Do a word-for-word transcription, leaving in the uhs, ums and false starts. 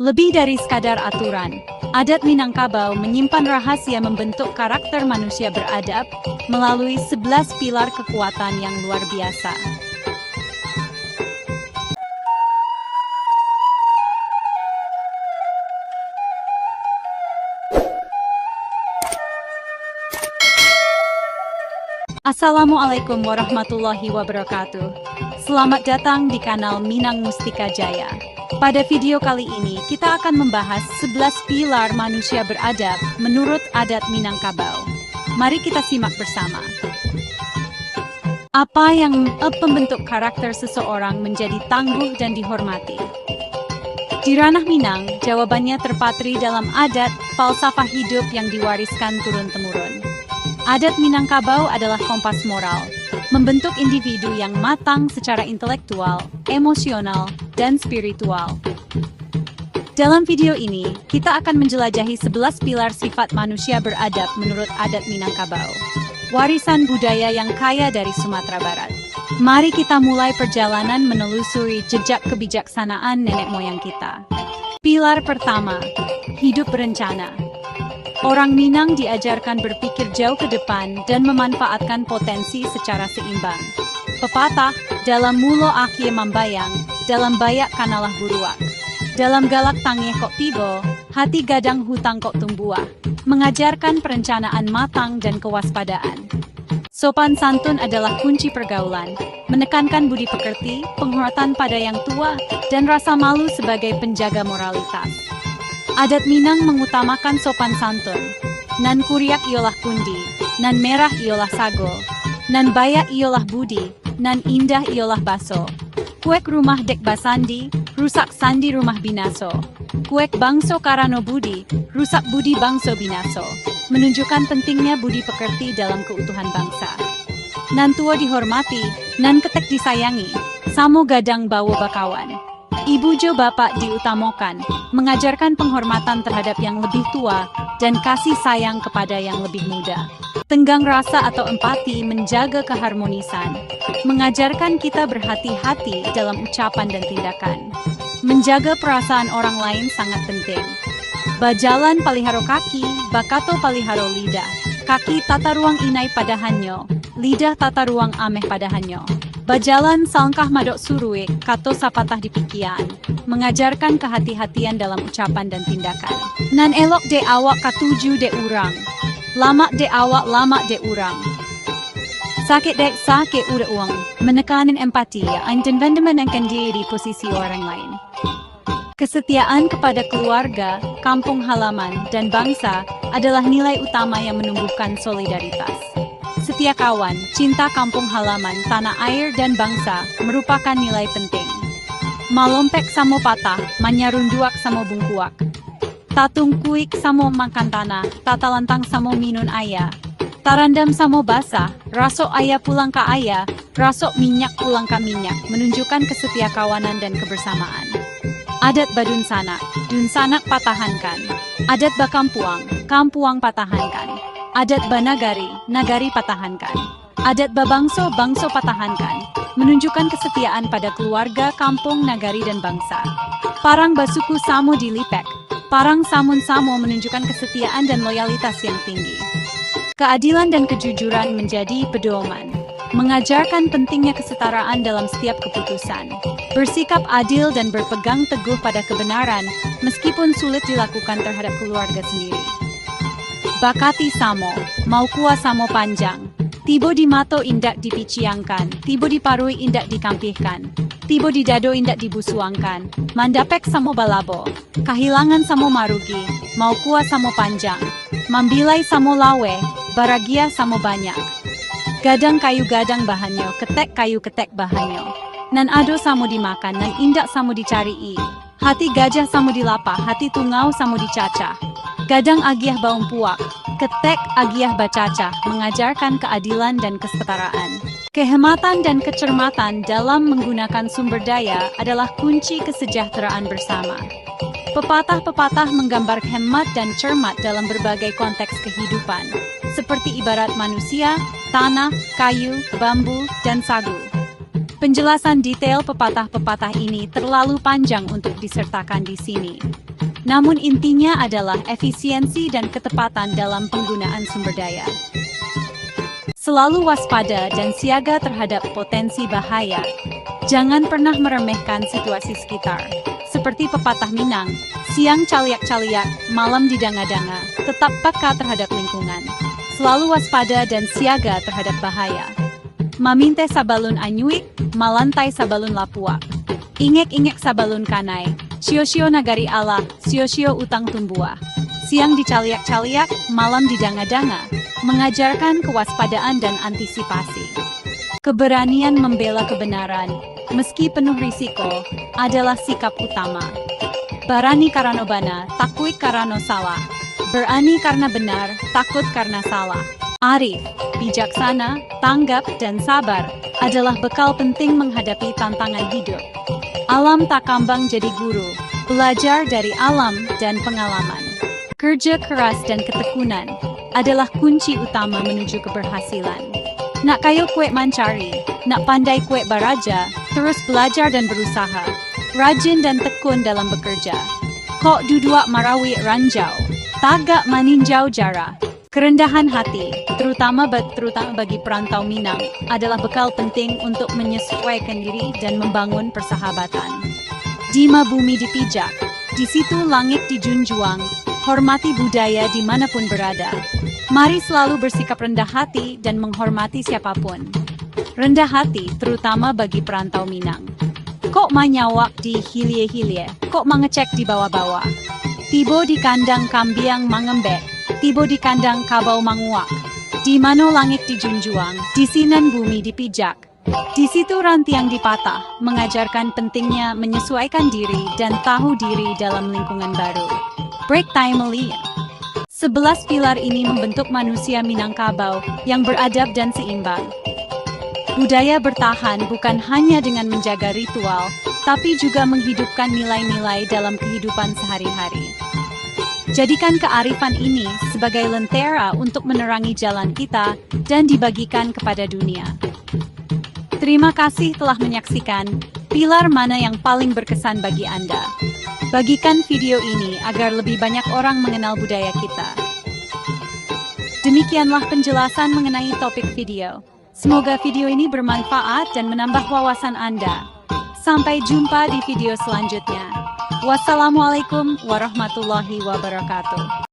Lebih dari sekadar aturan, adat Minangkabau menyimpan rahasia membentuk karakter manusia beradab melalui sebelas pilar kekuatan yang luar biasa. Assalamualaikum warahmatullahi wabarakatuh. Selamat datang di kanal Minang Mustika Jaya. Pada video kali ini, kita akan membahas sebelas pilar manusia beradab menurut adat Minangkabau. Mari kita simak bersama. Apa yang membentuk karakter seseorang menjadi tangguh dan dihormati? Di ranah Minang, jawabannya terpatri dalam adat, falsafah hidup yang diwariskan turun-temurun. Adat Minangkabau adalah kompas moral, membentuk individu yang matang secara intelektual, emosional, dan spiritual. Dalam video ini, kita akan menjelajahi sebelas pilar sifat manusia beradab menurut adat Minangkabau, warisan budaya yang kaya dari Sumatera Barat. Mari kita mulai perjalanan menelusuri jejak kebijaksanaan nenek moyang kita. Pilar pertama, hidup berencana. Orang Minang diajarkan berpikir jauh ke depan dan memanfaatkan potensi secara seimbang. Pepatah, "Dalam mulo akie mambayang, dalam bayak kanalah buruak. Dalam galak tangih kok tibo, hati gadang hutang kok tumbuah," mengajarkan perencanaan matang dan kewaspadaan. Sopan santun adalah kunci pergaulan, menekankan budi pekerti, penghormatan pada yang tua, dan rasa malu sebagai penjaga moralitas. Adat Minang mengutamakan sopan santun. Nan kuriak iyolah kundi, nan merah iyolah sago, nan bayak iyolah budi, nan indah iyolah baso. Kuek rumah dek basandi, rusak sandi rumah binaso. Kuek bangso karano budi, rusak budi bangso binaso. Menunjukkan pentingnya budi pekerti dalam keutuhan bangsa. Nan tuo dihormati, nan ketek disayangi, samo gadang bawo bakawan. Ibu jo bapak diutamokan, mengajarkan penghormatan terhadap yang lebih tua dan kasih sayang kepada yang lebih muda. Tenggang rasa atau empati menjaga keharmonisan, mengajarkan kita berhati-hati dalam ucapan dan tindakan. Menjaga perasaan orang lain sangat penting. Bajalan paliharo kaki, bakato paliharo lidah. Kaki tataruang inai padahannyo, lidah tataruang ameh padahannyo. Bajalan salangkah madok suruik, kato sapatah dipikian. Mengajarkan kehati-hatian dalam ucapan dan tindakan. Nan elok dek awak katuju dek urang, lamak dek awak lamak dek urang. Sakik dek sakik urang, menekanin empati, dan menempatkan diri di posisi orang lain. Kesetiaan kepada keluarga, kampung halaman, dan bangsa adalah nilai utama yang menumbuhkan solidaritas. Setia kawan, cinta kampung halaman, tanah air, dan bangsa merupakan nilai penting. Malompek samo patah, manyarunduak samo bungkuak. Tatungkuik samo makan tanah, tatalantang samo minun aia. Tarandam samo basah, rasok aia pulang ka aia, rasok minyak pulang ka minyak, menunjukkan kesetiakawanan dan kebersamaan. Adat badunsanak, dunsanak patahankan. Adat bakampuang, kampuang patahankan. Adat banagari, nagari patahankan. Adat babangso, bangso patahankan, menunjukkan kesetiaan pada keluarga, kampung, nagari, dan bangsa. Parang basuku samo dilipek, parang samun samo menunjukkan kesetiaan dan loyalitas yang tinggi. Keadilan dan kejujuran menjadi pedoman, mengajarkan pentingnya kesetaraan dalam setiap keputusan. Bersikap adil dan berpegang teguh pada kebenaran, meskipun sulit dilakukan terhadap keluarga sendiri. Bakati samo, maukua samo panjang. Tibo di mato indak dipiciangkan, tibo di paruik indak dikampihkan, tibo di dado indak dibusuangkan, mandapek samo balabo, kahilangan samo marugi, maukua samo panjang, mambilai samo laweh, baragiah samo banyak. Gadang kayu gadang bahannyo, ketek kayu ketek bahannyo. Nan ado samo dimakan, nan indak samo dicarii. Hati gajah samo dilapah, hati tungau samo dicacah. Gadang agiah baumpuak, ketek agiah bacacah, mengajarkan keadilan dan kesetaraan. Kehematan dan kecermatan dalam menggunakan sumber daya adalah kunci kesejahteraan bersama. Pepatah-pepatah menggambar hemat dan cermat dalam berbagai konteks kehidupan, seperti ibarat manusia, tanah, kayu, bambu, dan sagu. Penjelasan detail pepatah-pepatah ini terlalu panjang untuk disertakan di sini. Namun intinya adalah efisiensi dan ketepatan dalam penggunaan sumber daya. Selalu waspada dan siaga terhadap potensi bahaya. Jangan pernah meremehkan situasi sekitar. Seperti pepatah Minang, "Siang caliak-caliak, malam didanga-danga." Tetap peka terhadap lingkungan. Selalu waspada dan siaga terhadap bahaya. Maminteh sabalun anyuik, malantai sabalun lapuak. Ingek-ingek sabalun kanai, sio-sio nagari Allah, sio-sio utang tumbuah. Siang dicaliak-caliak, malam didanga-danga, mengajarkan kewaspadaan dan antisipasi. Keberanian membela kebenaran, meski penuh risiko, adalah sikap utama. Barani karano bana, takuik karano salah. Berani karena benar, takut karena salah. Arif, bijaksana, tanggap, dan sabar adalah bekal penting menghadapi tantangan hidup. Alam takambang jadi guru, belajar dari alam dan pengalaman. Kerja keras dan ketekunan adalah kunci utama menuju keberhasilan. Nak kayo kuek mancari, nak pandai kuek baraja, terus belajar dan berusaha. Rajin dan tekun dalam bekerja. Kok duduak marawik ranjau, tagak maninjau jarah. Kerendahan hati, terutama ba-, terutama bagi perantau Minang, adalah bekal penting untuk menyesuaikan diri dan membangun persahabatan. Dima bumi dipijak, di situ langik dijunjuang, hormati budaya di mana pun berada. Mari selalu bersikap rendah hati dan menghormati siapapun. Rendah hati, terutama bagi perantau Minang. Kok manyawak di hilie-hilie, kok mangecek di bawah-bawah. Tibo di kandang kambiang mangembek, tibo di kandang kabau manguak. Di mano langik dijunjuang, di sinan bumi dipijak. Di situ rantiang dipatah, mengajarkan pentingnya menyesuaikan diri dan tahu diri dalam lingkungan baru. Break time, Lee. Sebelas pilar ini membentuk manusia Minangkabau yang beradab dan seimbang. Budaya bertahan bukan hanya dengan menjaga ritual, tapi juga menghidupkan nilai-nilai dalam kehidupan sehari-hari. Jadikan kearifan ini sebagai lentera untuk menerangi jalan kita dan dibagikan kepada dunia. Terima kasih telah menyaksikan. Pilar mana yang paling berkesan bagi Anda? Bagikan video ini agar lebih banyak orang mengenal budaya kita. Demikianlah penjelasan mengenai topik video. Semoga video ini bermanfaat dan menambah wawasan Anda. Sampai jumpa di video selanjutnya. Wassalamualaikum warahmatullahi wabarakatuh.